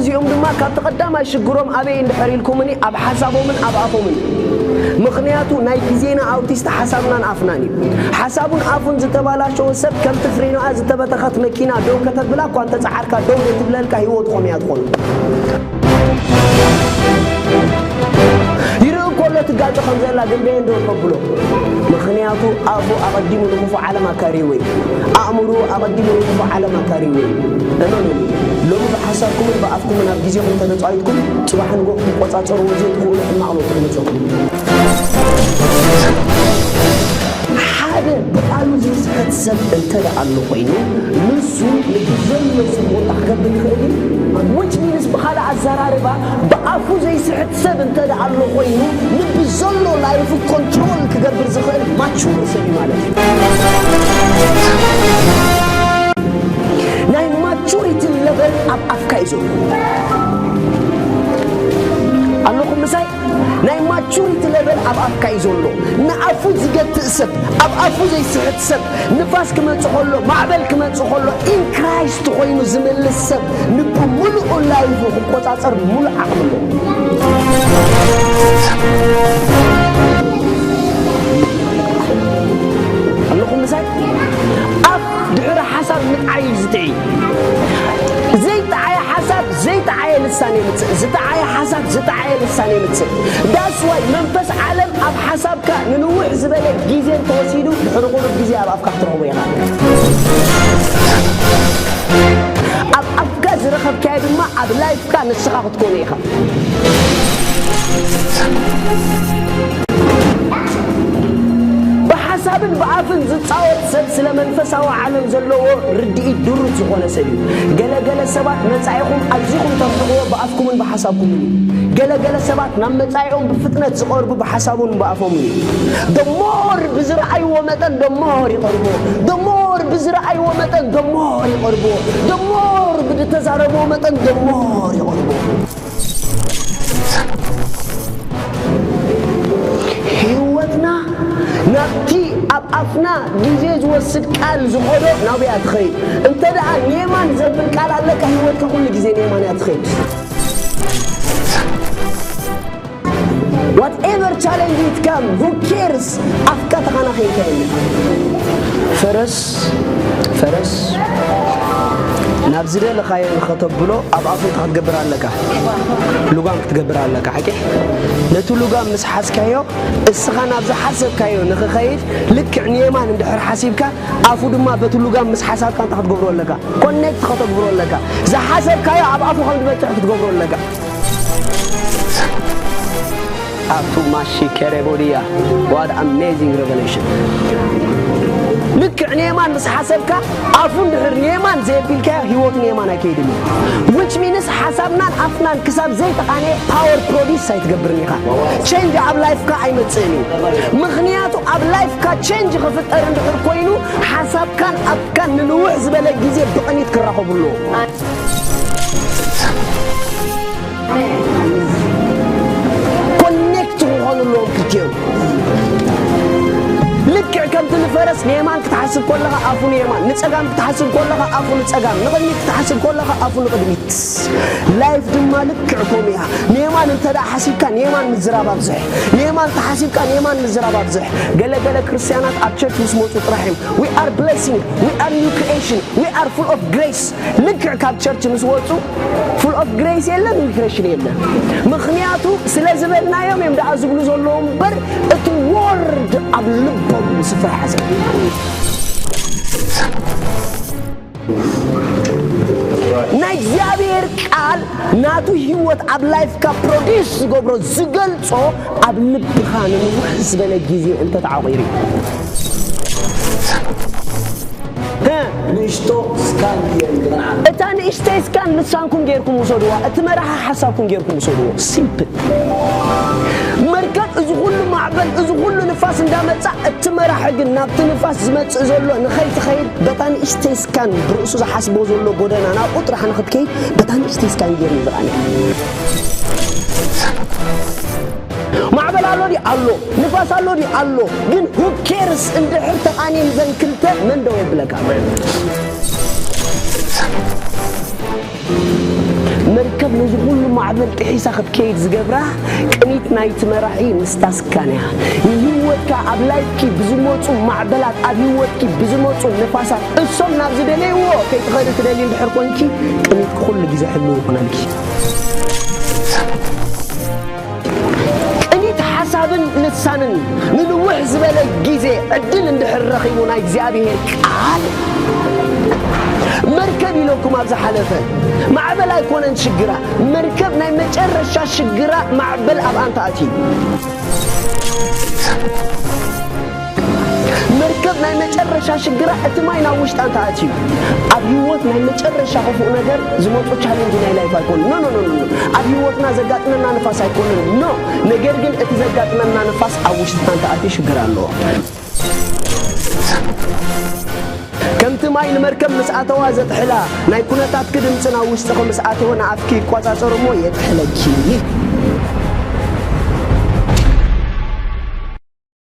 እዚኦም ድማ ካብቲ ቀዳማይ ሽግሮም ኣበይ እንድሕር ኢልኩምኒ፣ ኣብ ሓሳቦምን ኣብ ኣፎምን እዩ። ምኽንያቱ ናይ ግዜና ኣውቲስት ሓሳብናን ኣፍናን እዩ። ሓሳቡን ኣፉን ዝተባላሸወ ሰብ ከምቲ ፍሬኖኣ ዝተበተኸት መኪና ደው ከተብላ እኳ እንተጸዓርካ ደው ዘይትብለልካ ህይወቱ ከምያ ትኾኑ። ይርኢ ከሎ ትጋጮ ከም ዘላ ግን በየን ደው ከብሎ። ምኽንያቱ ኣፉ ኣቐዲሙ ንክፉእ ዓለም ኣካርይዎ እዩ። ኣእምሮ ኣቐዲሙ ንክፉእ ዓለም ኣካርይዎ እዩ። እመኑኒ፣ ሎሚ ብሓሳብኩምን ብኣፍኩምን ኣብ ግዜኹም ተተጻዊትኩም፣ ጽባሕ ንግሆ ክትቆጻጸርዎ ዘይትኽእሉ ሕማቕ ለውጢ ክመጸኩም። ሓደ ብቓሉ ዘይስሕት ሰብ እንተ ደኣ ኣሎ ኮይኑ፣ ንሱ ንብዘሎ ጽቡቕታ ክገብር ይኽእል እዩ። Which means ብኻልእ ኣዘራርባ፣ ብኣፉ ዘይስሕት ሰብ እንተ ደኣ ኣሎ ኮይኑ፣ ንብዘሎ ላይፉ ኮንትሮል ክገብር ዝኽእል ማቹር ሰብ እዩ ማለት እዩ። ናይ ማቹሪቲ ለቨል ኣብ ኣፍካ እዩ ዘሎ። ኣለኹም ምሳይ? ናይ ማቹሪቲ ለቨል ኣብ ኣፍካ እዩ ዘሎ። ንኣፉ ዝገትእ ሰብ፣ ኣብ ኣፉ ዘይስሕት ሰብ፣ ንፋስ ክመጽእ ከሎ፣ ማዕበል ክመጽእ ከሎ፣ ኢን ክራይስት ኮይኑ ዝምልስ ሰብ፣ ንብምሉኡ ላይፉ ክቆጻጸር ምሉእ ዓቕሚ ኣለዎ። ኣለኹም ምሳይ? ኣፍ ድሕሪ ሓሳብ ምጥዓይ እዩ ዝጥዒ። ዘይጠዓየ ሓሳብ ዘይጠዓየ ልሳን የምጽእ። ዝጠዓየ ሓሳብ ዝጠዓየ ልሳን የምጽእ። That's why መንፈስ ዓለም ኣብ ሓሳብካ ንንውሕ ዝበለ ግዜ እንተወሲዱ፣ ድሕሪ ቁሩብ ግዜ ኣብ ኣፍካ ክትረኽቦ ኢኻ። ኣብ ኣፍካ ዝረኸብካዮ ድማ ኣብ ላይፍካ ንስኻ ክትኮኖ ኢኻ። ብሓሳብን ብኣፍን ዝጻወት ሰብ ስለ መንፈሳዊ ዓለም ዘለዎ ርድኢት ድሩት ዝኾነ ሰብ እዩ። ገለ ገለ ሰባት መጻኢኹም ኣዚኹም ተርሕቕዎ ብኣፍኩምን ብሓሳብኩምን እዩ። ገለ ገለ ሰባት ናብ መጻኢኦም ብፍጥነት ዝቐርቡ ብሓሳቦምን ብኣፎምን እዩ። The more ብዝረኣይዎ መጠን the more ይቐርብዎ። The more ብዝረኣይዎ መጠን the more ይቐርብዎ። The more ብዝተዛረብዎ መጠን the more ይቐርብዎ። ህይወትና ናብቲ ኣብ ኣፍና ግዜ ዝወስድ ቃል ዝኸዶ ናብያ ትኸይድ። እንተ ደኣ ኔማን ዘብል ቃል ኣለካ፣ ህይወትካ ኩሉ ግዜ ኔማን እያ ትኸይድ። Whatever challenge it come, who cares? ኣፍካ ተኸናኺንካ የለ። ፈረስ፣ ፈረስ ናብ ዝደለኻዮ ንኸተብሎ ኣብ ኣፉ እንታይ ክትገብር ኣለካ? ልጓም ክትገብር ኣለካ፣ ሓቂ? ነቲ ልጓም ምስ ሓዝካዮ፣ እስኻ ናብ ዝሓሰብካዮ ንኽኸይድ ልክዕ ንየማን እንድሕር ሓሲብካ፣ ኣፉ ድማ በቲ ልጓም ምስ ሓሳብካ እንታይ ክትገብሮ ኣለካ? ኮኔክት ከተግብሮ ኣለካ። ዝሓሰብካዮ ኣብ ኣፉ ከም ዝበጽሕ ክትገብሮ ኣለካ። ኣቱ ማሺ ከረቦድያ፣ what amazing revelation። ልክዕ ንየማን ምስ ሓሰብካ ኣፉ እንድሕር ንየማን ዘየቢልካዮ ህይወት ንየማን ኣይከይድን እዩ። Which means ሓሳብናን ኣፍናን ክሳብ ዘይተቓነየ ፓወር ፕሮዲስ ኣይትገብርን ኢኻ። ቼንጅ ኣብ ላይፍካ ኣይመጽእን እዩ። ምኽንያቱ ኣብ ላይፍካ ቼንጅ ክፍጠር እንድሕር ኮይኑ ሓሳብካን ኣፍካን ንንውሕ ዝበለ ግዜ ብቕኒት ክራኸቡ ኣለዎ። ኮኔክት ክኾኑ ኣለዎም ክልቲኦም። ልክዕ ከምቲ ንፈረስ ንየማን ክትሓስብ ከለኻ ኣፉ ንየማን፣ ንጸጋም ክትሓስብ ከለኻ ኣፉ ንጸጋም፣ ንቕድሚት ክትሓስብ ከለኻ ኣፉ ንቕድሚት። ላይፍ ድማ ልክዕ ከምኡ እያ። ንየማን እንተ ደኣ ሓሲብካ ንየማን ምዝራብ ኣብዝሕ። ንየማን ተሓሲብካ ንየማን ምዝራብ ኣብዝሕ። ገለ ገለ ክርስትያናት ኣብ ቸርች ምስ መጹ ጥራሕ እዮም we are blessing, we are new creation, we are full of grace። ልክዕ ካብ ቸርች ምስ ወጹ ፉል ኦፍ ግሬስ የለን፣ ሪክሬሽን የለን። ምኽንያቱ ስለ ዝበልናዮም እዮም ደኣ ዝብሉ ዘለዉ እምበር እቲ ወርድ ኣብ ልቦም ስፍራ ይሓዘ። ናይ እግዚኣብሔር ቃል ናቱ ህይወት ኣብ ላይፍካ ፕሮዲስ ዝገብሮ ዝገልጾ ኣብ ልብኻ ንንውሕ ዝበለ ግዜ እንተተዓቑሩ እዩ። እ፣ ንእሽቶ ስካን እየ ዝገርዓ። እታ ንእሽተይ ስካን ልሳንኩም ጌርኩም ውሰድዋ፣ እቲ መራሒ ሓሳብኩም ጌርኩም ውሰድዎ። ሲምፕል። መርከብ እዚ ኩሉ ማዕበል፣ እዚ ኩሉ ንፋስ እንዳመጻ፣ እቲ መራሒ ግን ናብቲ ንፋስ ዝመጽእ ዘሎ ንኸይትኸይድ በታ ንእሽተይ ስካን ብርእሱ ዝሓስቦ ዘሎ ጎደና ናብኡ ጥራሕ ንኽትከይድ በታ ንእሽተይ ስካን ጌሩ እዩ ዝቓነ። ማዕበል ኣሎ ድዩ? ኣሎ። ንፋስ ኣሎ ድዩ? ኣሎ። ግን who cares? እንድሕር ተቓንየን ዘን ክልተ መን ደው የብለካ? መርከብ ማዕበል ጥሒሳ ክትከይድ ዝገብራ ቅኒት ናይቲ መራሒ ምስታ ስካን እያ። ንህይወትካ ኣብ ላይፍኪ ብዝመፁ ማዕበላት፣ ኣብ ህይወትኪ ብዝመፁ ንፋሳት፣ እሶም ናብ ዝደለይዎ ከይትኸዲ ትደሊ እንድሕር ኮንኪ፣ ቅኒት ኩሉ ግዜ ሕልው ይኹነልኪ። ቅኒት ሓሳብን ልሳንን ንንውሕ ዝበለ ግዜ ዕድል እንድሕር ረኺቡ ናይ እግዚኣብሔር ቃል፣ መርከብ ኢለኩም ኣብ ዝሓለፈ፣ ማዕበል ኣይኮነን ሽግራ። መርከብ ናይ መጨረሻ ሽግራ፣ ማዕበል ኣብ ኣንታ ኣትዩ። መርከብ ናይ መጨረሻ ሽግራ፣ እቲ ማይ ናብ ውሽጣ እንተ ኣትዩ። ኣብ ህይወት ናይ መጨረሻ ክፉእ ነገር ዝመፁ ቻሌንጅ ናይ ላይፍ ኣይኮኑ። ኖ፣ ኖ፣ ኖ፣ ኖ፣ ኖ። ኣብ ህይወትና ዘጋጥመና ንፋስ ኣይኮነን። ኖ፣ ነገር ግን እቲ ዘጋጥመና ንፋስ ኣብ ውሽጥና እንተ ኣትዩ ሽግር ኣለዎ። ከምቲ ማይ ንመርከብ ምስ ኣተዋ ዘጥሕላ፣ ናይ ኩነታትኪ ድምፂ ናብ ውሽጥኺ ምስ ኣተወ ንኣፍኪ ይቆፃፀር እሞ የጥሕለኪ።